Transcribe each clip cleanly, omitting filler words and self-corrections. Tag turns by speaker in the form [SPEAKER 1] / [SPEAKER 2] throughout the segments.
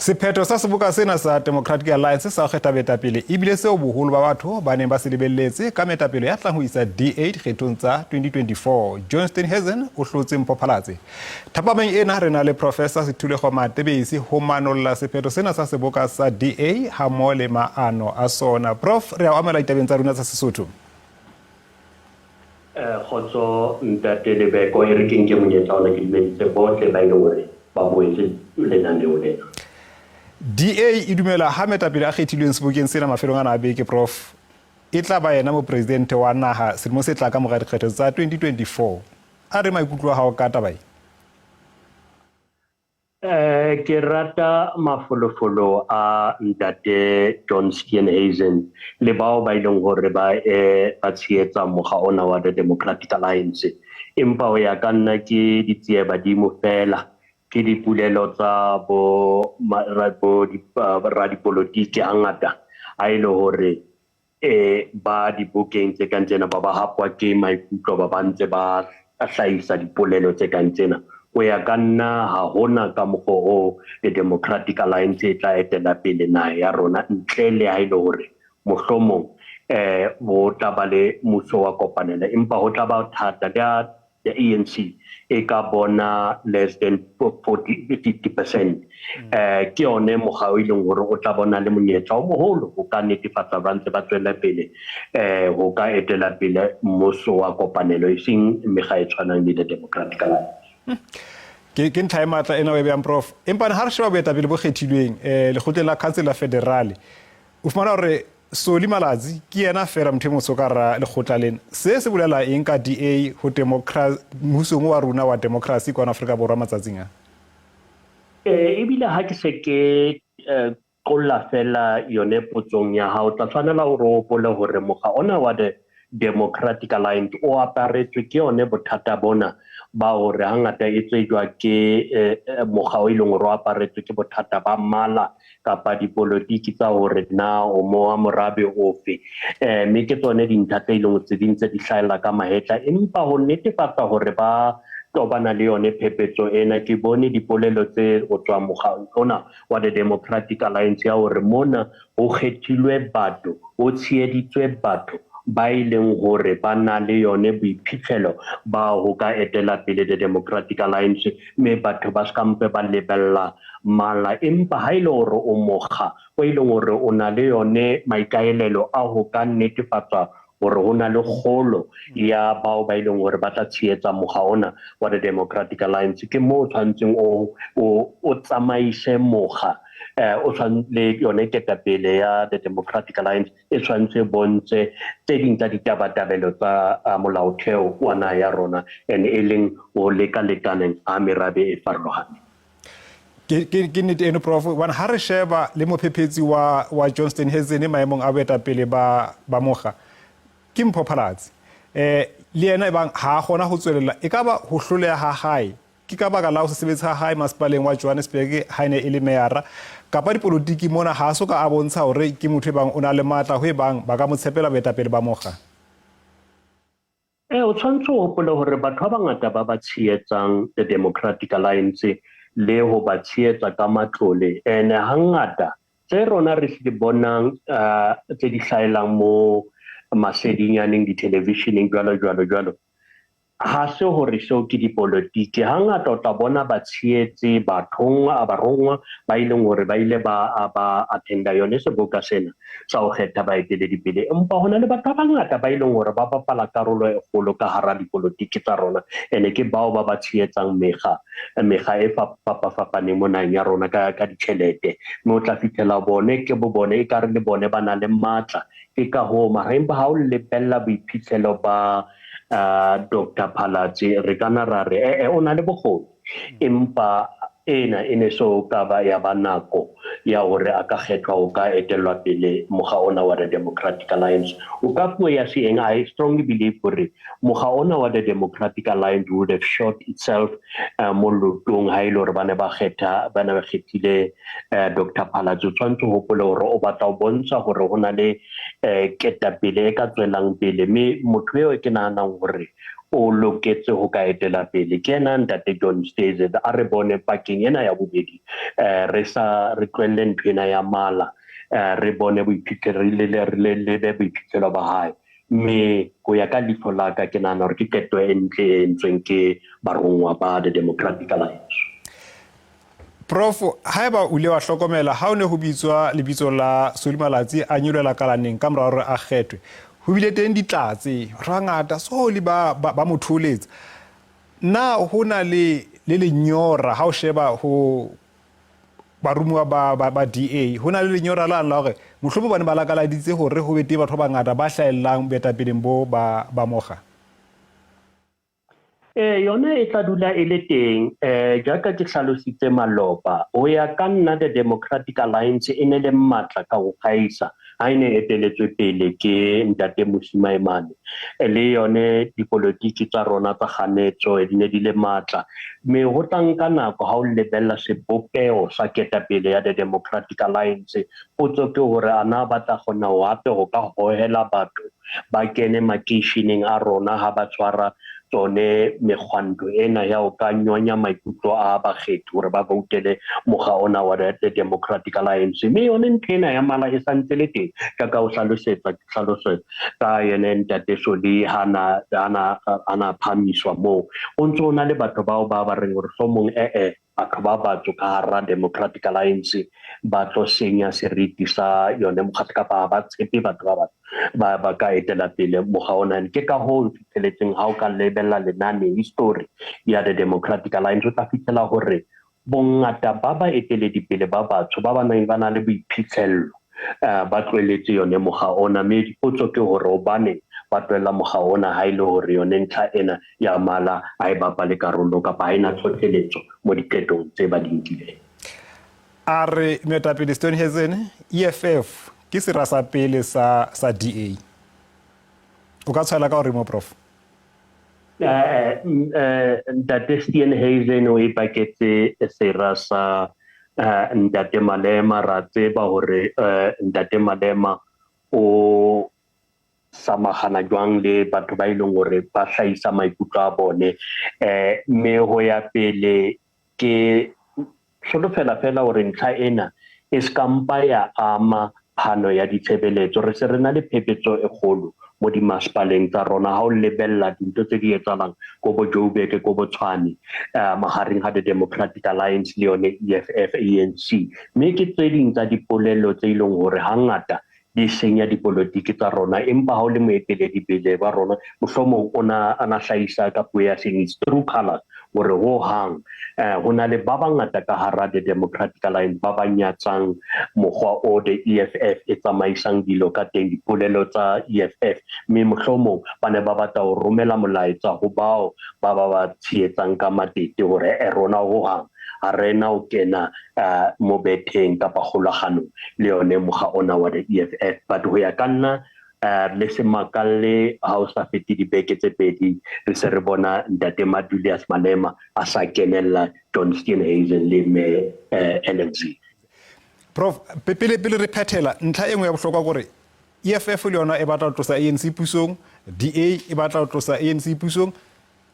[SPEAKER 1] Sephetho sa seboka sena sa Democratic Alliance sa ho kgetha baetapele e bile seo boholo ba batho ba neng ba se lebelletse ka metapele ya tlang ho isa DA dikgethong tsa 2024. John Steenhuisen o hlotse Mpho Phalatse. Thapameng ena re na le Professor Sethulego Matebesi ho manolla sephetho sena sa seboka sa DA hammoho le maano a sona. Prof, re a o amohela ditabeng tsa rona tsa Sesotho.
[SPEAKER 2] Kgotso Ntate Lebeko, e re ke nke monyetla ona ke dumedise bohle ba e leng hore ba boetse lenaneo lena.
[SPEAKER 1] DA e dumela ha metapele a kgethilweng sebokeng sena mafelong ana a beke, Prof, e tla ba yena mopresidente wa naha selemong se tlang ka mora dikgetho tsa 2024. A re maikutlo a hao ka taba e?
[SPEAKER 2] Ke rata mafolofolo a Ntate John Steenhuisen le bao ba ileng hore ba ba tshehetsa mokga ona wa the Democratic Alliance. Empa ho ya ka nna ke ditsiebadimo feela, ke dipolelo tsa bo radipolotiki hangata ha e le hore ba dibokeng tse kang tsena ba ba hapwa ke maikutlo ba ba ntse ba hlahisa dipolelo tse kang tsena. Ho ya ka nna ha hona ka mokgwa o the Democratic Alliance e tla etela pele naha ya rona ntle le ha e le hore mohlomong ho tla ba le mmuso wa kopanelo, empa ho tla ba thata le ha the ANC e ka bona less than 40 50%. Ke yone mokga o e leng hore o tla bona le monyetla o moholo ho ka netefatsa ba ntse ba tswela pele ho ka etela pele mmuso wa kopanelo, e seng mekga e tshwanang le the Democratic Alliance.
[SPEAKER 1] Ke ntlha e matla ena o e beyang, Prof. Empa ha re sheba boetapele bo kgethilweng lekgotleng la Council la Federale, o fumana hore Soli Malatsi ke yena feela motho e motsho ka hara lekgotla lena. Se se bolela eng ka DA ho mmusong wa rona wa democracy kwano Afrika Borwa matsatsing a?
[SPEAKER 2] Ebile ha ke se ke qolla fela yone potsong ya hao, tla tshwanela hore o hopole hore mokga ona wa the Democratic Alliance o aparetswe ke yone bothata bona ba hore hangata e tsejwa ke mokga o e leng hore o aparetswe ke bothata ba mmala kapa dipolotiki tsa hore na o mo wa morabe ofe. Mme ke tsone dintlha tse e leng tse di ntse di hlahella ka mahetla, empa ho netefatsa hore ba tobana le yone phephetso ena, ke bone dipolelo tse ho tswa mokga ona wa the Democratic Alliance ya hore mona ho kgethilwe batho, ho tsheheditswe batho ba e leng hore ba na le yone boiphihlelo ba ho ka etela pele the Democratic Alliance, mme batho ba ska mpe ba lebella mala. Empa ha e le hore o mokga o e leng hore o na le yone maikaelelo a ho ka netefatsa hore ho na le kgolo ya bao ba e leng hore ba tla tshehetsa mokga ona wa the Democratic Alliance, ke moo o tshwanetseng o tsamaise mokga o le yone ketapele ya the Democratic Alliance e tshwanetse bontshe tse ding tsa ditabatabelo tsa molaotheo wa naha ya rona, and e leng ho lekalekaneng ha merabe e farolohaneng.
[SPEAKER 1] Ke nnete eno, Prof, hobane ha re sheba le mophephetsi wa John Steenhuisen maemong a boetapele ba mokga ke Mpho Phalatse. Le yena ebang ha a kgona ho tswelella, e ka ba ho hloleha ha hae ke ka baka la ho se sebetse ha hae masepaleng wa Johannesburg ha e ne e le meyara, kapa dipolotiki mona ha a so ka a bontsha hore ke motho e bang o na le matla ho e bang ba ka mo tshepela boetapele ba mokga.
[SPEAKER 2] O tshwanetse o hopole hore batho ba bangata ba ba tshehetsang the Democratic Alliance le ho ba tshehetsa ka matlole, ene hangata tse rona re di bonang tse di hlahelang mo masedinyaneng, di-television-eng jwalo jwalo jwalo, ha se hore seo ke dipolotiki. Hangata o tla bona batshehetse bathongwa barongwa ba e leng hore ba ile ba attenda yone seboka sena sa ho kgetha baeteledipele, empa ho na le batho ba bangata ba e leng hore ba bapala karolo e kgolo ka hara dipolotiki tsa rona, ene ke bao ba ba tshehetsang mekga e fapafapaneng mo naheng ya rona ka ditjhelete, mme o tla fihlela bone ke bo bone e kare le bone ba na le matla. Ke ka hoo mara empa ha o lebella boiphihlelo ba Dr. Phalatse, re ka na ra re o na le bokgoni, empa ena e ne so ka ba ya ba nako ya hore a ka kgethwa ho ka etellwa pele mokga ona wa the Democratic Alliance. O ka puo ya seeng, I strongly believe hore mokga ona wa the Democratic Alliance would have shot itself mo lotong ha e le hore ba ne ba kgetha, ba ne ba kgethile Dr. Phalatse. O tshwanetse o hopole hore o batla ho bontsha hore ho na le ketapele e ka tswelang pele, mme motho eo ke nahanang hore o loketse ho ka etela pele ke ena ntate John Steenhuisen. A re bone pakeng ena ya bobedi, re sa re tlohelle ntho ena ya mala, re bone boiphihlelo, re lebe boiphihlelo ba hae. Mme ho ya ka leihlo la ka, ke nahana hore ke qeto e ntle e entsweng ke barongwa ba the Democratic Alliance.
[SPEAKER 1] Prof, haeba o ile wa hlokomela ha o ne ho bitswa lebitso la Solly Malatsi a nyolela kalaneng ka mora hore a kgethwe, ho bile teng ditlatse, batho ba bangata Solly ba mo thoholetsa. Na ho na le le lenyora ha o sheba ho baromuwa ba DA, ho na le lenyora lane la hore mohlomong ba ne ba lakaladitse hore ho be teng batho ba bangata ba hlahellang boetapeleng bo ba mokga?
[SPEAKER 2] Yona e tla dula e le teng, jaaka ke hlalositse maloba, ho ya ka nna the Democratic Alliance e ne le matla ka ho gaisa ha e ne eteletswe pele ke ntate Mmusi Maimane. Le yone dipolotiki tsa rona tsa kganetso di ne di le matla, mme ho tla nka nako ha o lebella sebopeho sa ketapele ya the Democratic Alliance. Potso ke hore a na ba tla kgona ho hape ho ka hohela batho ba kene makeisheneng a rona ha ba tshwara tsone mekgwanto ena ya ho ka nyonya maikutlo a bakgethi hore ba voutele mokga ona wa the Democratic Alliance. Mme yone ntho ena ya mala e santse le teng, jaaka o hlalosetsa hlaloso ka yene ntate Solly ha na phahamiswa moo, o ntso o na le batho bao ba ba reng hore hlomong batho ba batsho ka hara Democratic Alliance ba tlo senya seriti sa yone mokgatlo, kapa ba tshepe batho ba batho ba ka etela pele mokga ona. Ke ka hoo fihleletseng ha o ka lebella lenane history ya the Democratic Alliance, o tla fihlela hore bongata ba baeteledipele ba batsho ba ba neng ba na le boiphihlello, ba tlohelletse yone mokga ona. Mme dipotso ke hore hobaneng ba tlohella mokga ona ha e le hore yone ntlha ena ya mala ha e bapale karolo kapa ha e na tlhotlheletso mo diqetong tse ba di nkileng.
[SPEAKER 1] A re moetapele Steenhuisen, EFF ke sera sa pele sa DA. O ka tshwaela ka hore mo, Prof?
[SPEAKER 2] Ntate Steenhuisen o ipaketse sera sa ntate Malema. Ra tseba hore ntate Malema o samagana jwang le batho ba e leng hore ba hlahisa maikutlo a bone, mme ho ya pele ke solofela fela hore ntlha ena e ska mpa ya ama phano ya ditshebeletso. Re se re na le phephetso e kgolo mo dimasepaleng tsa rona ha o lebella dintho tse di etsahalang ko bo Joburg, ko bo Tshwane, mahareng ha the Democratic Alliance le yone EFF ANC. Mme ke tse ding tsa dipolelo tse e leng hore hangata di senya dipolotiki tsa rona, empa ha o le moeteledipele ba rona mohlomong o na a na hlahisa ka puo ya Chinese true colors hore ho hang ho na le ba bangata ka hara the Democratic Alliance ba ba nyatsang mokgwa o the EFF e tsamaisang dilo ka teng, dipolelo tsa EFF, mme mohlomong ba ne ba batla ho romela molaetsa ho bao ba ba ba tshehetsang ka matete hore rona ho hang ha re na ho kena mo betheng kapa kgolahanong le yone mokga ona wa the EFF. But ho ya ka nna, le se makalle ha o sa fete dibeke tse pedi re se re bona ntate Julius Malema a sa kenella John Steenhuisen le mme Helen Zille.
[SPEAKER 1] Prof, pele re phethela, ntlha e nngwe ya bohlokwa kore EFF le yona e batla ho tlosa ANC pusong, DA e batla ho tlosa ANC pusong.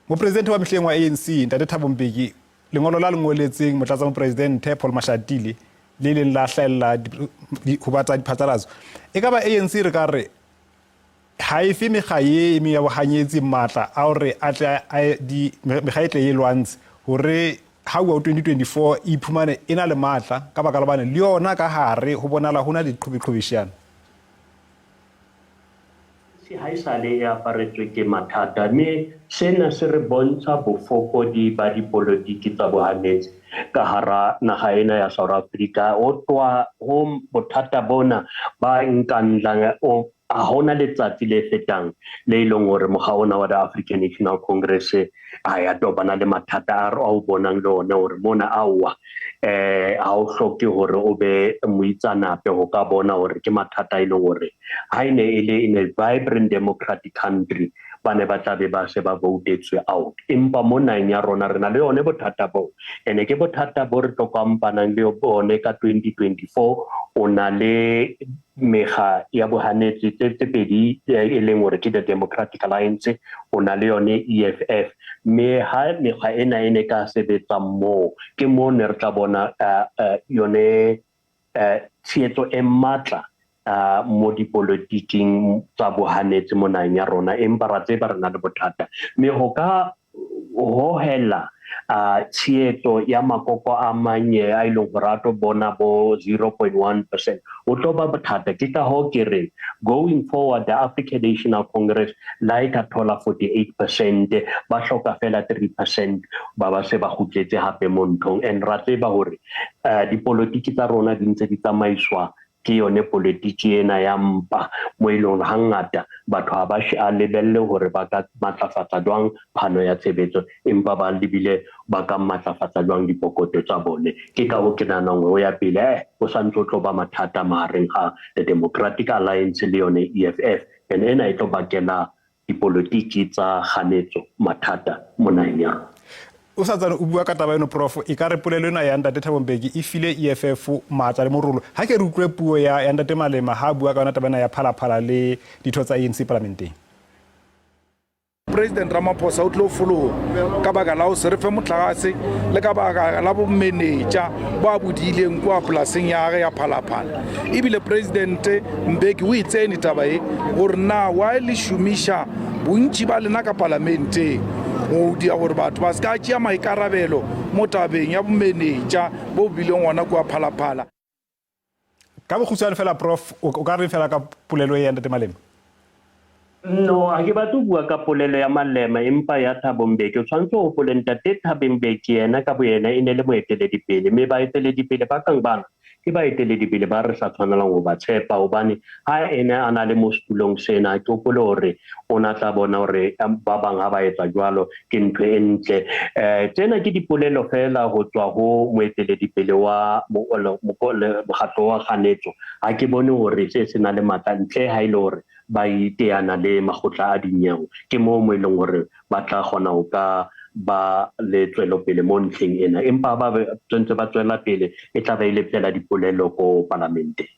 [SPEAKER 1] Mopresidente wa mehleng wa ANC ntate Thabo Mbeki, lengolo la lengoletseng motlatsa mopresidente Paul Mashatile le leng la hlahella ho batla diphatlalatso. E ka ba ANC re ka re ha e fe mekga ye e meng ya bohanyetsi matla a hore a tle a di mekga e tle e lwantshe hore ha ua 2024 e iphumane e na le matla ka baka la bane le yona ka hare ho bonala ho na le diqhobeqhobeshiana.
[SPEAKER 2] Ha e sale e aparetswe ke mathata, mme sena se re bontsha bofokodi ba dipolotiki tsa bohanyetsi ka hara naha ena ya South Africa. Ho tloha ho bothata bona ba nkang ha hona letsatsi le fetang le e leng hore mokga ona wa the African National Congress a ya tobana le mathata a o bonang le ona hore mona aowa, ha o hloke hore o be moitsanape ho ka bona hore ke mathata e leng hore ha e ne e le in a vibrant democratic country ba ne ba tla be ba se ba voutetswe out. Empa mo naheng ya rona re na le yone bothata boo, ene ke bothata bo re tlo kampanang le bone ka 2024. O na le mekga ya bohanetsi tse pedi, e leng hore ke the Democratic Alliance, o na le yone EFF, mme ha mekga ena e ne ka sebetsa moo, ke mo ne re tla bona yone tshehetso e matla mo dipolotiking tsa bohanetsi mo naheng ya rona. Empa ra tseba re na le bothata, mme ho ka hohela tshehetso ya makoko a manye a e leng hore a tlo bona bo 0.1% o tlo ba bothata. Ke ka hoo ke reng going forward, the African National Congress la e ka thola 48%, ba hloka fela 3%, ba se ba kgutletse hape mo nthong. And ra tseba hore dipolotiki tsa rona di ntse di tsamaiswa ke yone politiki ena ya mpa, mo e leng hore hangata batho ha ba a lebelle hore ba ka matlafatsa jwang phano ya tshebetso, empa ba lebile ba ka matlafatsa jwang dipokoto tsa bone. Ke ka hoo ke nahanang hore ho ya pele o santse o tlo ba mathata mahareng ga the Democratic Alliance le yone EFF, and ena e tlo bakela dipolotiki tsa kganetso mathata mo naheng ya rona.
[SPEAKER 1] O sa tsane o bua ka taba eno, Prof, e ka re polelo ena ya ntate Thabo Mbeki e file EFF matla le morolo. Ha ke re utlwe puo ya ntate Malema ha a bua ka yona taba ena ya Phalaphala le ditho tsa ANC parlamenteng.
[SPEAKER 3] President Ramaphosa o tlo fologa ka baka la go se re fe motlakase le ka baka la bomenetša bo a bodileng kua polaseng ya gage ya Phalaphala. Ebile President Mbeki o e tsene taba e gore na wa le šomiša bontši ba lena ka palamenteng go dia gore batho ba se ka tšea maikarabelo mo tabeng ya bomenetša bo bileng gona kua Phalaphala.
[SPEAKER 1] Ka bokgutshwane fela, Prof, o ka re fela ka polelo e ya ntate Malema?
[SPEAKER 2] No, ha ke batle ho bua ka polelo ya Malema, empa ya Thabo Mbeki o tshwanetse o hopole ntate Thabo Mbeki yena ka boyena e ne le moeteledipele, mme baeteledipele ba kang bana ke baeteledipele ba re sa tshwanelang ho ba tshepa, hobane ha ene a na le mo setulong sena, ke hopole hore o na tla bona hore ba bang ha ba etsa jwalo ke ntho e ntle. Tsena ke dipolelo fela ho tswa ho moeteledipele wa mokgatlo wa kganetso. Ha ke bone hore se se na le matla ntle ha e le hore ba iteana le makgotla a dinyewe, ke moo mo e leng hore ba tla kgona ho ka ba le tswelopele mo ntlheng ena, empa ba ntse ba tswela pele e tla ba e le fela dipolelo ko parlamenteng.